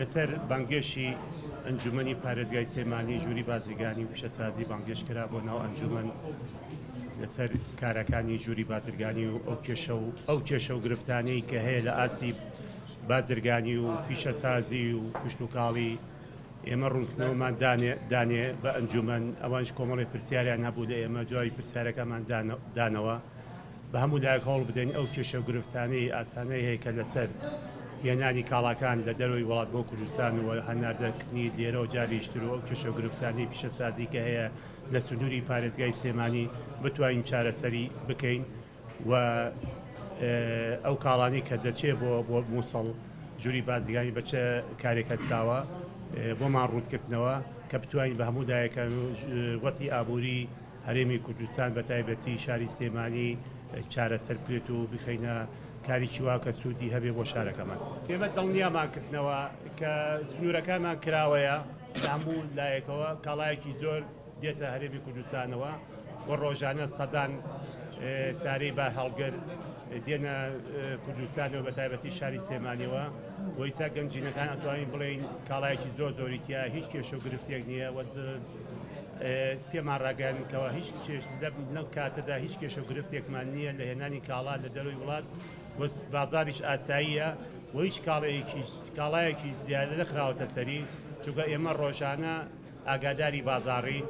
لەسەر بانگێشی ئەنجومەنی پارێزگای سلێمانی ژووری بازرگانی و پیشەسازی بانگێش کرا بۆ ناو ئەنجومەن لەسەر کارەکانی ژووری بازرگانی و ئەو کێشە و ئەو کێشە و گرفتانەی کە هەیە لە ئاستی بازرگانی و پیشەسازی و کشتوکاڵی ئێمە ڕوونکردنەوەمان دانێ دانێ بە ئەنجومەن ئەوانش کۆمەڵی پرسیاریان هەبوو لە ئێمە جوابی پرسیارەکەمان دانەوە. بە هەموو لایەک هەوڵ بدەین ئەو کێشە و گرفتانەی ئاسانەی هەیە کە لەسەر هێنانی کاڵاکان لە دەرەوەی وڵات بۆ کوردستان و هەناردەکردنی لێرەوە جارێکی تر و ئەو کێشە و گرفتانەی پیشەسازی کە هەیە لە سنووری پارێزگای سلێمانی بتوانین چارەسەری بکەین و ئەو کاڵانی کە دەچێ بۆ بۆ مووسڵ ژووری بازرگانی بە چ کارێک هەستاوە بۆمان ڕوونکردنەوە کە بتوانین بە هەموو لایەکان وەزعی ئابووری هەرێمی کوردستان بە تایبەتی شاری سلێمانی چارەسەر بکرێت و بخەینە کارێکی وا کە سوودی هەبێ بۆ شارەکەمان. ئێمە دڵنیامان کردنەوە کە سنوورەکانمان کراوەیە لە هەموو لایەکەوە کاڵایەکی زۆر دێتە هەرێمی کوردستانەوە و ڕۆژانە سەدان سارەی بارهەڵگر دێنە کوردستانەوە بە تایبەتی شاری سلێمانیەوە و ئیسا گەنجینەکان ئەتوانین بڵێین کاڵایەکی زۆر زۆری تیا هیچ کێشە و گرفتێک نییە و پێمان ڕاگەیاندن کەوا هیچ کێش لەم کاتەدا هیچ کێشە و گرفتێکمان نییە لە هێنانی کاڵا لە دەرەوەی وڵات و بازاریش ئاساییە و هیچ کاڵەیەکی کاڵایەکی زیادە نەخراوەتە سەری چونکە ئێمە ڕۆژانە ئاگاداری بازاڕین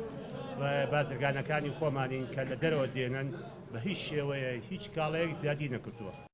و بازرگانەکانی خۆمانین کە لە دەرەوە دێنن بە هیچ شێوەیە هیچ کاڵەیەک زیادی نەکردووە.